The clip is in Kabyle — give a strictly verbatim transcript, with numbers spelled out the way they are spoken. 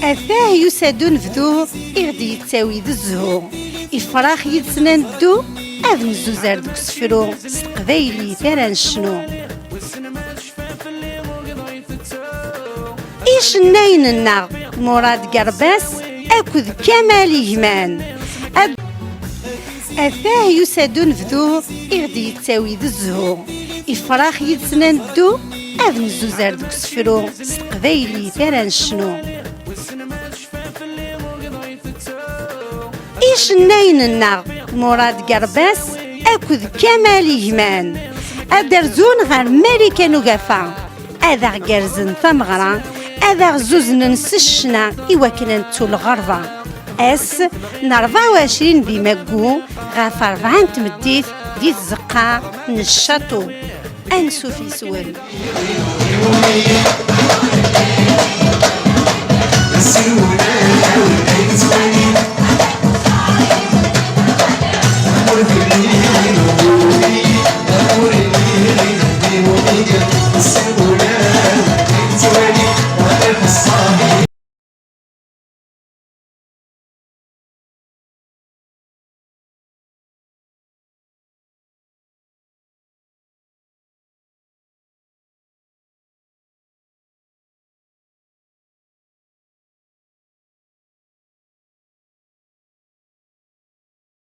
Atah yusa-d unebdu i ɣ-d-yettawi d zzhu. Ifrax yid-sen ad neddu, ad nezzuzer deg usefru s teqbaylit ara necnu. Icennayen-nneɣ Murad Gerbas akked Kamal Igman. Ad- Atah yusa-d unebdu i ɣ-d-yettawi d zzhu. Ifrax yid-sen ad neddu, ad nezzuzer deg usefru s teqbaylit ara necnu. Icennayen-nneɣ Murad Gerbas akked Kamal Igman ad rzun ɣer Marikan Ugafa, ad aɣ-gerzen tameɣra, ad aɣ-zuznen s ccna i wakken ad nettu lɣerba. Ass n rebɛa u ɛecrin di Maggu ɣef rebɛa n tmeddit di tzeqqa n Ccaṭu. Ansuf yes-wen.